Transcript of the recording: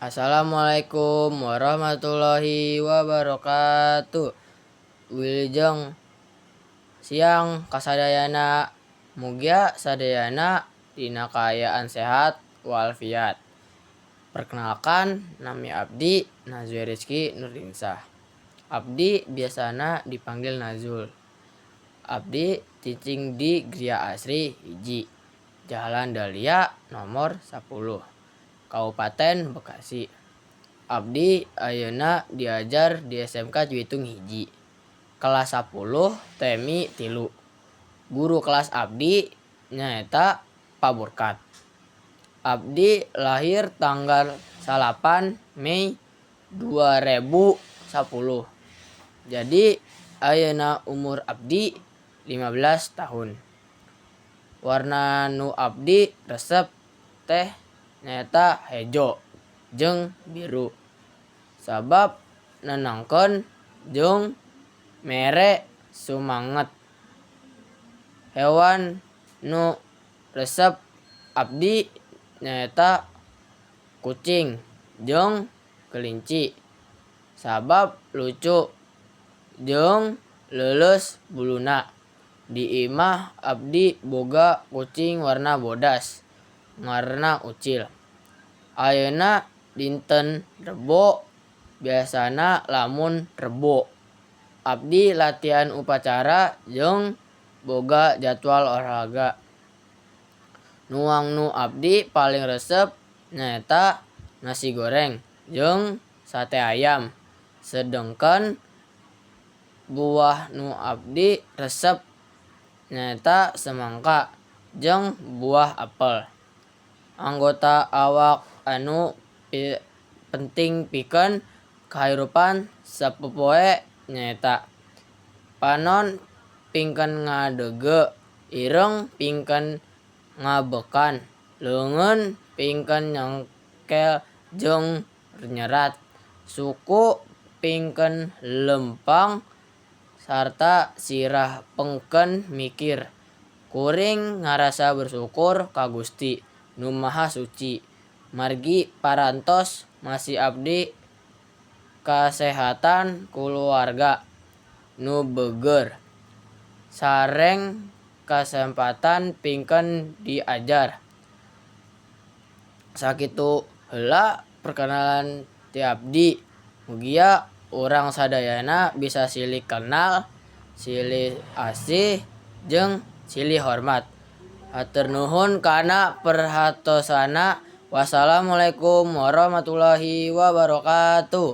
Assalamualaikum warahmatullahi wabarakatuh. Wilujeng siang kasadayana. Mugia sadayana dina kaayaan sehat walafiat. Perkenalkan, nami abdi Nazwa Rizky Nurdinsyah. Abdi biasana dipanggil Nazul. Abdi cicing di Griya Asri 1, Jalan Dahlia nomor 10, Kabupaten Bekasi. Abdi ayeuna diajar di SMK Cibitung 1, kelas 10 TMI 3. Guru kelas abdi nyaeta Pak Burkat. Abdi lahir tanggal 9 Mei 2010. Jadi ayeuna umur abdi 15 tahun. Warna nu abdi resep teh nyaeta hejo jeung biru, sabab nenangkeun jeung mere sumanget. Hewan nu resep abdi nyaeta kucing jeung kelinci, sabab lucu jeung leuleus buluna. Di imah abdi boga kucing warna bodas ngaranna Ucil. Ayeuna dinten Rebo. Biasana lamun Rebo abdi latihan upacara jeung boga jadwal olahraga. Nuang nu abdi paling resep nyaeta nasi goreng jeung sate ayam, sedengkeun buah nu abdi resep nyaeta samangka jeung buah apel. Anggota awak anu penting pikeun kahirupan sapopoe nyaeta panon pikeun ngadegeu, irung pikeun ngabekan, leungeun pikeun nyengkel jeung nyerat, suku pikeun leumpang sarta sirah pengkeun mikir. Kuring ngarasa bersyukur ka Gusti Nu Maha Suci margi parantos masih abdi kasehatan, kulawarga nu beuger sareng kasempatan pikeun diajar. Sakitu heula perkenalan ti abdi, mugia urang sadayana bisa silih kenal, silih asih jeung silih hormat. Hatur nuhun kana perhatosna. Wassalamualaikum warahmatullahi wabarakatuh.